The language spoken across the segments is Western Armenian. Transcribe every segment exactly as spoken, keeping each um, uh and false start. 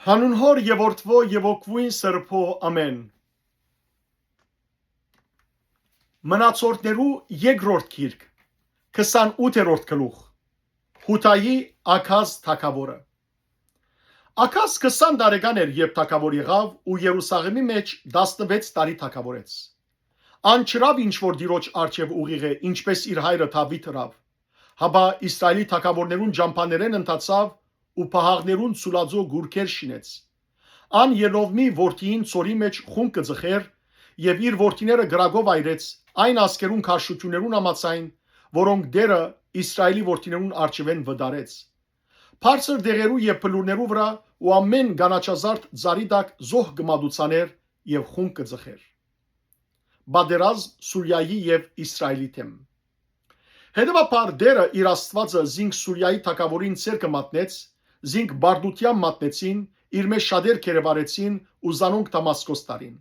Հանուն Հօր եւ Որդւոյ եւ Հոգւոյն Սրբոյ, ամէն։ Մնացորդներու երկրորդ գիրք, քսանութերորդ գլուխ։ Յուդայի Աքազ թագաւորը։ Աքազ քսան տարեկան էր, երբ թագաւոր եղաւ ու Երուսաղէմի մէջ տասնվեց տարի թագաւորեց։ Ան չըրաւ ինչ որ Տիրոջ առջեւ ուղիղ է, ինչպէս իր հայրը Դաւիթ ըրաւ, հապա Իսրայէլի թագաւորներուն ճամբաներէն ընթացաւ ու պահակներուն ցուլածոյ գուրքեր շինեց։ Ան Յենովմի որդիին Ծորի մէջ խունկ կը ձգէր եւ իր որդիները կրակով այրեց այն ազգերուն քարշութիւններուն համաձայն, որոնք Տէրը Իսրայէլի որդիներուն առջեւէն վտարեց։ Բարձր դեղերու եւ բլուրներու վրայ ու ամէն կանաչազարդ ծառի տակ զոհ կը մատուցանէր եւ խունկ կը ձգէր։ Պատերազմ Սուրիայի եւ Իսրայէլի դէմ։ Հետեւաբար Տէրը իր Աստուածը զինք Սուրիայի թագաւորին ձեռքը մատնեց, զինք պարտութեան մատնեցին, իր մէջ շատեր գերեվարեցին ու զանոնք Դամասկոս տարին։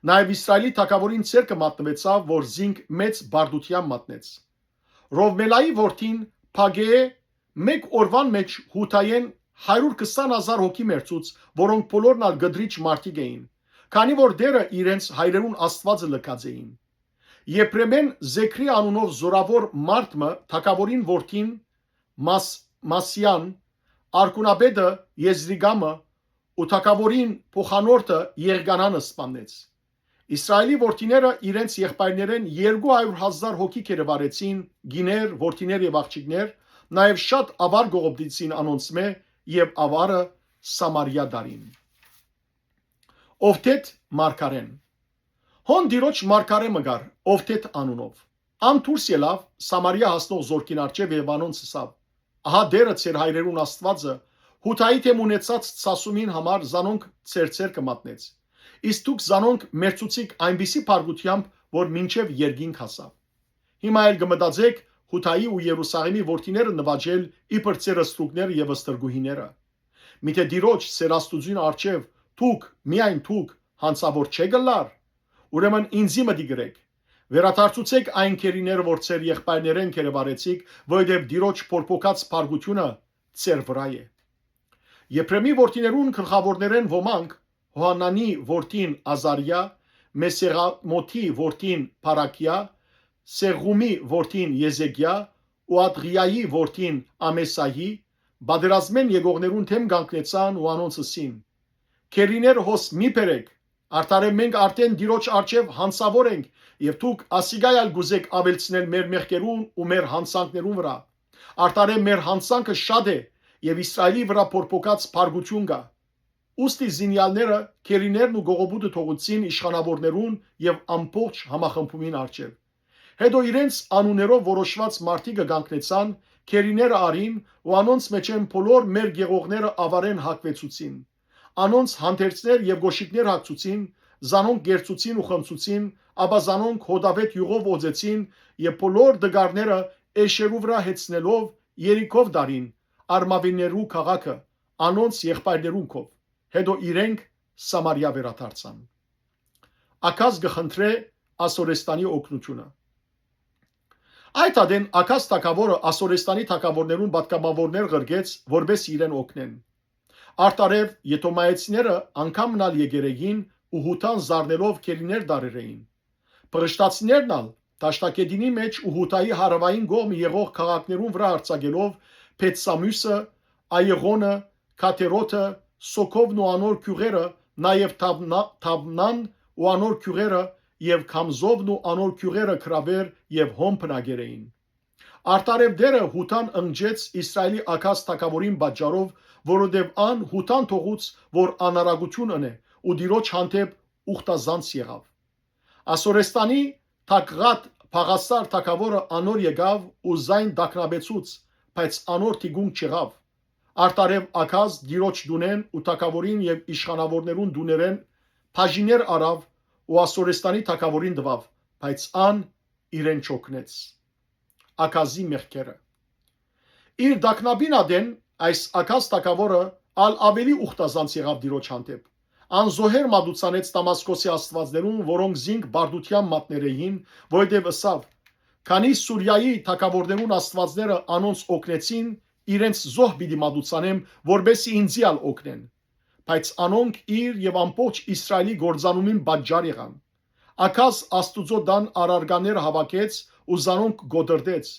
Նաեւ Իսրայէլի թագաւորին ձեռքը մատնուեցաւ, որ զինք մեծ պարտութեան մատնեց։ Ռովմելայի որդին Փագեէ մէկ օրուան մէջ Յուդայէն հարիւր քսան հազար հոգի մեռցուց, որոնք բոլորն ալ կտրիճ մարդիկ էին, քանի որ Տէրը իրենց հայրերուն Աստուածը լքած էին։ Եփրեմէն Զեքրի անունով զօրաւոր մարդ մը թագաւորին որդին Մաս-, Մասիան, արկունապետը Եզրիկամը ու թագաւորին փոխանորդը Եղկանանը սպաննեց։ Իսրայէլի որդիները իրենց եղբայրներէն երկու հարիւր հազար հոգի գերեվարեցին, կիներ, որդիներ եւ աղջիկներ, նաեւ շատ աւար կողոպտեցին անոնցմէ եւ աւարը Սամարիա տարին։ Ովդեթ մարգարէն։ Հոն Տիրոջ մարգարէ մը կար, Ովդեթ անունով։ Ան դուրս ելաւ Սամարիա հասնող զօրքին առջեւ եւ անոնց ըսաւ. «Ահա Տէրը, ձեր հայրերուն Աստուածը, Յուդայի դէմ ունեցած ցասումին համար զանոնք ձեր ձեռքը մատնեց։ Իսկ դուք զանոնք մերցուցիք այնպիսի բարկութեամբ, որ մինչեւ երկինք հասաւ։ Հիմա էլ կը մտածէք Յուդայի ու Երուսաղէմի որդիները նուաճել իբր ձեր ստրուկները եւ ստրկուհիները։ Միթէ Տիրոջ, ձեր Աստուծոյն առջեւ դուք, միայն դուք, յանցաւոր չէ՞ կ'ըլլար։ Ուրեմն ինծի մտիկ ըրէք։ Վերադարձուցէք այն գերիները, որ ձեր եղբայրներէն գերեվարեցիք, որովհետեւ Տիրոջ բորբոքած բարկութիւնը ձեր վրայ է»։ Եփրեմի որդիներուն գլխաւորներէն ոմանք՝ Յոհանանի որդին Ազարիա, Մեսեղամոթի որդին Փարակիա, Սեղումի որդին Եզեկիա ու Ատղիայի որդին Ամեսայի, պատերազմէն եկողներուն դէմ կանգնեցան ու անոնց ըսին. «Գերիները հոս մի բերէք, արդարեւ մենք արդէն Տիրոջ առջեւ յանցաւոր ենք եւ դուք ասիկա ալ կ'ուզէք աւելցնել մեր մեղքերուն ու մեր յանցանքներուն վրայ։ Արդարեւ մեր յանցանքը շատ է եւ Իսրայէլի վրայ բորբոքած բարկութիւն կայ»։ Ուստի զինեալները գերիներն ու կողոպուտը թողուցին իշխանաւորներուն եւ ամբողջ համախմբումին առջեւ։ Հետո իրենց անուններով որոշուած մարդիկը կանգնեցան, գերիները առին ու անոնց մէջէն բոլոր մեր եղողները աւարէն հագուեցուցին։ Անոնց հանդերձներ եւ կօշիկներ հագցուցին, զանոնք կերցուցին ու խմցուցին, ապա զանոնք հոտաւէտ իւղով օծեցին եւ բոլոր տկարները էշերու վրայ հեծնելով՝ երիքով տարին, արմաւիներու քաղաքը, անոնց եղբայրներուն քով։ Հետո իրենք Սամարիա վերադարձան։ Աքազ կը խնդրէ Ասորեստանի օգնութիւնը։ Այդ ատեն Աքազ թագաւորը Ասորեստանի թագաւորներուն պատգամաւորներ ղրկեց, որպէս իրեն օգնեն։ Արդարեւ եդոմայեցիները անգամ մըն ալ եկեր էին ու Յուդան զարնելով գերիներ տարեր էին։ Պղշտացիներն ալ Դաշտակեդինի մէջ ու Յուդայի հարաւային կողմը եղող քաղաքներուն վրայ արձակելով Բեթսամիւսը, Այեղոնը, Քաթերոթը, Սոքովն ու անոր գիւղերը, նաեւ Թավնա-, Թավնան ու անոր գիւղերը եւ Քամզովն ու անոր գիւղերը գրաւեր եւ հոն բնակեր էին։ Արդարեւ Տէրը Յուդան ընկճեց Իսրայէլի Աքազ թագաւորին պատճառով, որովհետեւ ան Յուդան թողուց, որ անարագութիւն ընէ ու Տիրոջ հանդէպ ուխտազանց եղաւ։ Ասորեստանի Թագղատ Փաղասար թագաւորը անոր եկաւ ու զայն տագնապեցուց, բայց անոր թիկունք չեղաւ։ Արդարեւ Աքազ Տիրոջ տունէն ու թագաւորին եւ իշխանաւորներուն տուներէն բաժիններ առաւ ու Ասորեստանի թագաւորին տուաւ, բայց ան իրեն չօգնեց։ Աքազի մեղքերը։ Իր տագնապին ատեն այս Աքազ թագաւորը ալ աւելի ուխտազանց եղաւ Տիրոջ հանդէպ։ Ան զոհեր մատուցանեց Դամասկոսի աստուածներուն, որոնք զինք պարտութեան մատներ էին, որովհետեւ ըսաւ. «Քանի Սուրիայի թագաւորներուն աստուածները անոնց օգնեցին, իրենց զոհ պիտի մատուցանեմ, որպէս զի ինծի ալ օգնեն»։ բայց անոնք իր եւ ամբողջ Իսրայելի կործանումին պատճառ եղան։ Աքազ Աստուծոյ տան առարկաները հաւաքեց ու զանոնք կոտրտեց։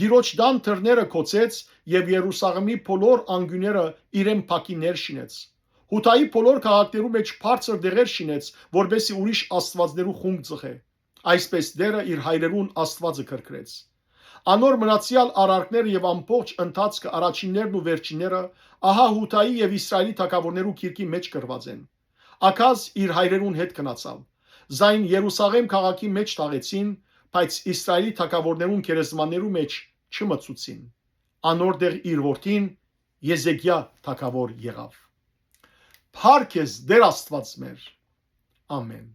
Տիրոջ տան դռները գոցեց եւ Երուսաղէմի բոլոր անկիւները իրեն փակիններ շինեց։ Յուդայի բոլոր քաղաքներու մէջ բարձր տեղեր շինեց, որպէս զի ուրիշ աստուածներու խունկ ձգէ։ Այսպէս Տէրը իր հայրերուն Աստուածը քրքրեց։ Անոր մնացեալ արարքները եւ ամբողջ ընթացքը, առաջիններն ու վերջինները, ահա Յուդայի եւ Իսրայելի թագաւորներու գիրկի մէջ գրուած են։ Աքազ իր հայրերուն հետ գնացաւ։ Զայն Երուսաղէմ քաղաքի մէջ թաղեցին, բայց Իսրայելի թագաւորներուն գերեզմաններու մէջ չմցուցին։ Անոր տեղ իր որդին Եզեկիա թագաւոր եղաւ։ Փառք ես, Տէր Աստուած մեր։ Ամէն։